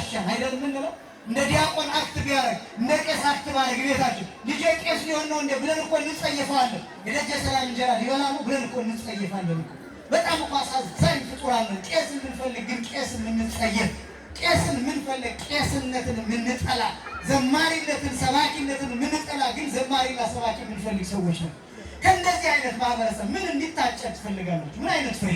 ተበላሸን አይደል የምንለው? እንደ ዲያቆን act ቢያደርግ፣ እንደ ቄስ act ባደርግ ቤታችን ልጄ ቄስ ሊሆን ነው እንደ ብለን እኮ እንጸየፈዋለን። የደጀ ሰላም እንጀራ ሊበላ ነው ብለን እኮ እንጸየፋለን እኮ። በጣም እኮ አሳዛኝ ፍጡራን ነን። ቄስ የምንፈልግ ግን ቄስ የምንጸየፍ፣ ቄስን የምንፈልግ ቄስነትን የምንጠላ፣ ዘማሪነትን ሰባኪነትን የምንጠላ ግን ዘማሪና ሰባኪ የምንፈልግ ሰዎች ነው። ከእንደዚህ አይነት ማህበረሰብ ምን እንዲታጨድ ትፈልጋላችሁ? ምን አይነት ፍሬ፣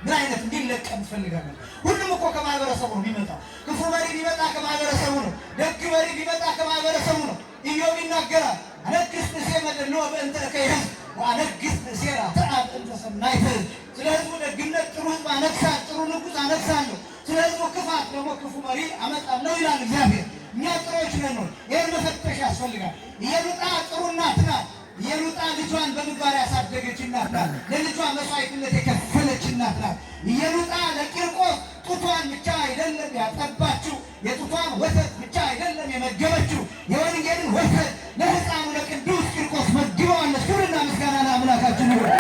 ምን አይነት እንዲለቀም ትፈልጋላችሁ? ሁሉም እኮ ከማህበረሰቡ ነው የሚመጣው። ክፉ መሪ ቢመጣ ከማህበረሰቡ ነው። ደግ መሪ ቢመጣ ከማህበረሰቡ ነው። ኢዮብ ይናገራል። አነግሥ ብእሴ መደልዎ በእንተ እከይ ሕዝብ ወአነግሥ ብእሴ ራትዐ በእንተ ሰናይት ሕዝብ። ስለ ህዝቡ ደግነት ጥሩ ህዝብ አነግሣለሁ፣ ጥሩ ንጉሥ አነግሣለሁ። ስለ ህዝቡ ክፋት ደግሞ ክፉ መሪ አመጣለሁ ይላል እግዚአብሔር። እኛ ጥሩዎች ነን ወይ? ይህን መፈተሽ ያስፈልጋል። ኢየሉጣ ጥሩ እናት ናት። ኢየሉጣ ልጇን በምግባር ያሳደገች እናት ናት። ለልጇ መስዋዕትነት የከፈለች እናት ናት። ኢየሉጣ ለቂርቆስ ጡቷን ብቻ አይደለም ያጠባችው፣ የጡቷን ወተት ብቻ አይደለም የመገበችው፣ የወንጌልን ወተት ለሕፃኑ ለቅዱስ ቂርቆስ መግበዋለች። ክብርና ምስጋና ለአምላካችን ይሁን።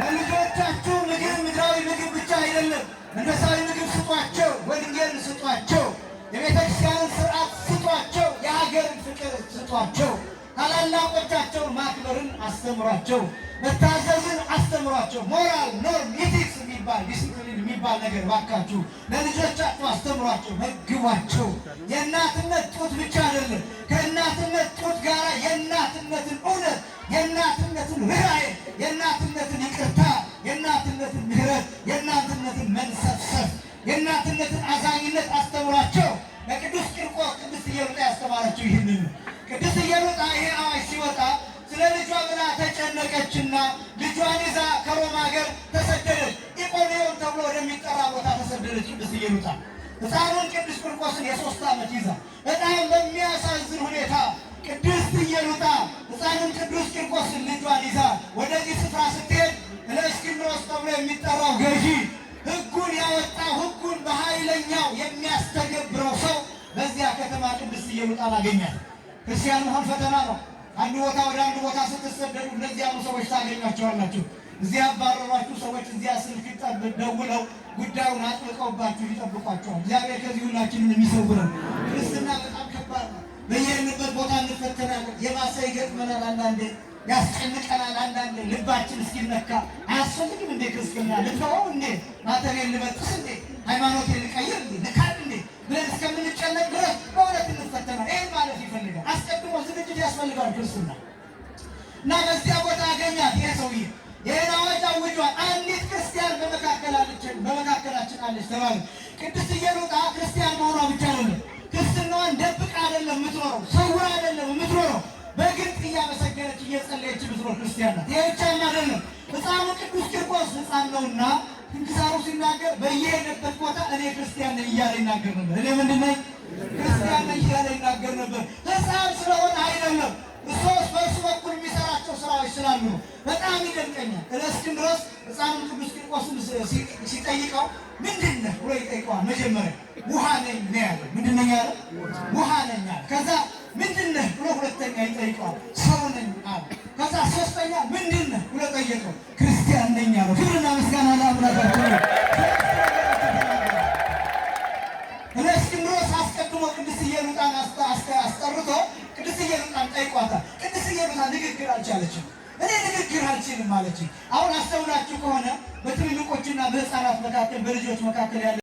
ለልጆቻችሁ ምግብ ምድራዊ ምግብ ብቻ አይደለም፣ መንፈሳዊ ምግብ ስጧቸው፣ ወንጌልን ስጧቸው፣ የቤተ ክርስቲያንን ስርዓት ስጧቸው፣ የሀገርን ፍቅር ስጧቸው፣ ታላላቆቻቸውን ማክበርን አስተምሯቸው፣ መታዘዝን አስተምሯቸው። Moral፣ norm፣ ethics የሚባል፣ ዲሲፕሊን የሚባል ነገር ባካችሁ ለልጆቻችሁ አስተምሯቸው፣ መግቧቸው። የእናትነት ጡት ብቻ አይደለም፣ ከእናትነት ጡት ጋር የእናትነትን እውነት፣ የእናትነትን ርኅራኄ፣ የእናትነትን ይቅርታ፣ የእናትነትን ምሕረት፣ የእናትነትን መንሰፍሰፍ፣ የእናትነትን አዛኝነት አስተምሯቸው። ለቅዱስ ቂርቆስ ቅድስት ኢየሉጣ ያስተማረችው ይህንን ነው። ቅድስት ኢየሉጣ ይሄ አዋጅ ሲወጣ ስለ ልጇ ብላ ተጨነቀችና ልጇን ይዛ ከሮማ ሀገር ተሰደደች። ኢቆንዮን ተብሎ ወደሚጠራ ቦታ ተሰደደች። ቅድስት ኢየሉጣ ሕፃኑን ቅዱስ ቂርቆስን የ3 ዓመት ይዛ። በጣም በሚያሳዝን ሁኔታ ቅድስት ኢየሉጣ ሕፃኑን ቅዱስ ቂርቆስን ልጇን ይዛ ወደዚህ ስፍራ ስትሄድ እለእስክንድሮስ ተብሎ የሚጠራው ገዢ፣ ሕጉን ያወጣው፣ ሕጉን በኃይለኛው የሚያስተገብረው ሰው በዚያ ከተማ ቅድስት ኢየሉጣን አገኛት። ክርስቲያን መሆን ፈተና ነው። አንድ ቦታ ወደ አንድ ቦታ ስትሰደዱ እነዚህ ያሉ ሰዎች ታገኟቸዋላችሁ። እዚያ ያባረሯችሁ ሰዎች እዚያ ስልክ ደውለው ጉዳዩን አጥብቀውባችሁ ይጠብቋቸዋል። እግዚአብሔር ከዚህ ሁላችንን የሚሰውረን። ክርስትና በጣም ከባድ ነው። በየሄድንበት ቦታ እንፈተናለን። የባሰ ይገጥመናል። አንዳንዴ ያስጨንቀናል። አንዳንዴ ልባችን እስኪነካ አያስፈልግም እንዴ ክርስትና ልተወው እንዴ፣ ማተቤን ልበጥስ እንዴ፣ ሃይማኖቴን ልቀይር እንዴ፣ ልካድ እንዴ ብለን እስከምንጨነቅ ድረስ በእውነት እንፈተናል። ይህን ማለት ይፈልጋል። አስቀድሞ ዝግጅት ያስፈልጋል ክርስትና። እና በዚያ ቦታ አገኛት። ይሄ ሰውዬ ይህን አዋጅ አውጇል። አንዲት ክርስቲያን በመካከላችን አለች ተባለ። ቅድስት ኢየሉጣ ክርስቲያን መሆኗ ብቻ አይደለም፣ ክርስትናዋን ደብቃ አይደለም የምትኖረው፣ ሰውራ አይደለም የምትኖረው፣ በግልጽ እያመሰገነች እየጸለየች የምትኖር ክርስቲያን ናት። ይሄ ብቻም አይደለም። ሕፃኑ ቅዱስ ቂርቆስ ሕፃን ነውና ስንክሳሩ ሲናገር በየሄደበት ቦታ እኔ ክርስቲያን ነኝ እያለ ይናገር ነበር። እኔ ምንድን ነኝ? ክርስቲያን ነኝ እያለ ይናገር ነበር። ሕፃን ስለሆነ አይደለም፣ ክርስቶስ በእርሱ በኩል የሚሰራቸው ስራዎች ስላሉ ነው። በጣም ይደንቀኛል። እለእስክንድሮስ ሕፃኑን ቅዱስ ቂርቆስን ሲጠይቀው ምንድን ነህ ብሎ ይጠይቀዋል። መጀመሪያ ውሃ ነኝ ነው ያለው። ምንድን ነኝ ያለው? ውሃ ነኝ አለ። ከዛ ምንድን ነህ ብሎ ሁለተኛ ይጠይቀዋል። ሰው ነኝ አለ። ከዛ ሶስተኛ ምንድን ነህ ብሎ ጠየቀው። ክርስቲያን ነኝ አለው። ክብርና ምስጋና ለአምላካችን ይሁን። እለእስክንድሮስ አስቀድሞ ቅድስት ኢየሉጣን አስጠርቶ ቅድስት ኢየሉጣን ጠይቋታል። ቅድስት ኢየሉጣ ንግግር አልቻለችም። እኔ ንግግር አልችልም አለችኝ። አሁን አስተውላችሁ ከሆነ በትልልቆችና በሕፃናት መካከል፣ በልጆች መካከል ያለ